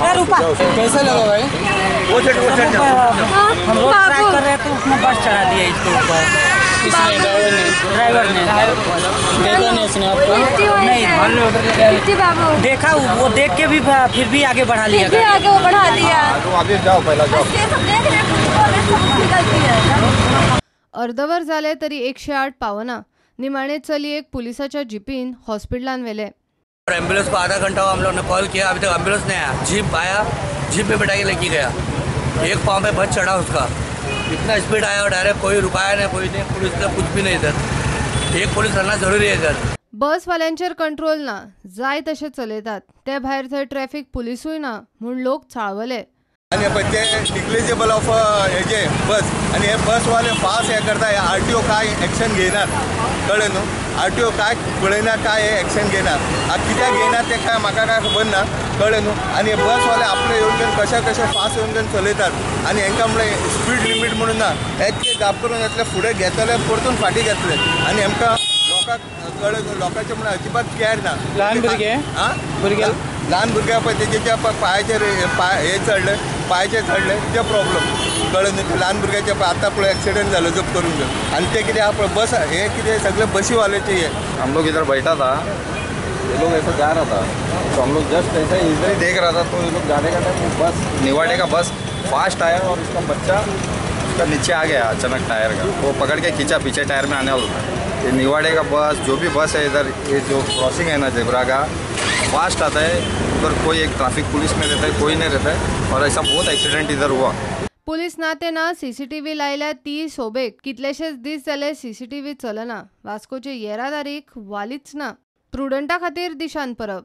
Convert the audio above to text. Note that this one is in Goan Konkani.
कैसा लगा भाई? हम रोड ट्राई कर रहे थे, उसने बस चढ़ा दिया इसके ऊपर। किसने? ड्राइवर ने। देखा नहीं इसने आपको? नहीं देखा, वो देख के भी फिर भी आगे बढ़ा लिया, आगे वो बढ़ा दिया। जाओ पहला जाओ। अर्दवर जालें तरी 108 पावना. निमाणे चलयेक पुलिसाच्या जिपीन हॉस्पिटलान व्हेले. एम्बुलेंस को आधा घंटा हुआ, हम लोग ने कॉल किया, अभी तक एम्बुलेंस नहीं आया। जीप आया, जीप में बैठा के लेके गया। एक पाँव में बस चढ़ा उसका, इतना स्पीड आया और डायरेक्ट कोई रुकाया नहीं, कोई नहीं, पुलिस का कुछ भी नहीं इधर। एक पुलिस रहना जरूरी है इधर। बसवाल्यांचेर कंट्रोल ना, जाय तशें चलयतात. ते भायर थंय ट्रॅफिक पुलिसूय ना म्हूण लोक चाळवले. आनी पळय ते निग्लिजेबल ऑफ हेजे बस, आनी हे बसवाले फास्ट हे करता. हे आरटीओ काय एक्शन घेयनात, कळ्ळें न्हू? आरटीओ काय पळयना, काय हे एक्शन घेयना. आतां कित्याक घेयना तें काय म्हाका काय खबर ना, कळ्ळें न्हू? आनी हे बसवाले आपले येवन घेवन कशा कशे फास्ट येवन घेवन चलयतात. आनी हेंकां म्हणल्यार स्पीड लिमीट म्हणून ना, हेतले जाप करून येतले, फुडें घेतले परतून फाटीं घेतले. आनी हेमकां लोकांक कळ्ळें, लोकांचें म्हणल्यार अजिबात कॅर ना. ल्हान भुरगे आं, ल्हान भुरगे पळय तेजे पांयाचेर पांय हे चडले, पांयाचेर चडले ते प्रॉब्लम, कळ्ळें न्हू? ते ल्हान भुरग्याचे पळय आतां पळय एक्सिडंट जालो जप करून घेवन. आनी ते कितें आहा पळय बस हे कितें सगळे बसीवाल्याचे हे. हम लोग इधर बैठा था, ये लोग ऐसा जा रहा था, तो हम लोग जस्ट ऐसे इधर ही देख रहा था, तो ये लोग जाने का टाइम बस निवाड़े का बस फास्ट आया और उसका बच्चा उसका नीचे आ गया अचानक टायर का, वो पकड़ के खींचा, पीछे टायर में आने वाला था। ये निवाड़े का बस जो भी बस है इधर, ये जो क्रॉसिंग है ना जेब्रा का, फास्ट आता है उधर, कोई एक ट्रैफिक पुलिस नहीं रहता है, कोई नहीं रहता है, और ऐसा बहुत एक्सीडेंट इधर हुआ। पुलीस ना ते ना सीसीटीव्ही लायल्या ती सोबेक. कितलेशेच दीस जाले सीसीटीव्ही चलना. वास्कोचे येरादारीक वालीच ना. प्रुडंटा खातीर दिशांत परब.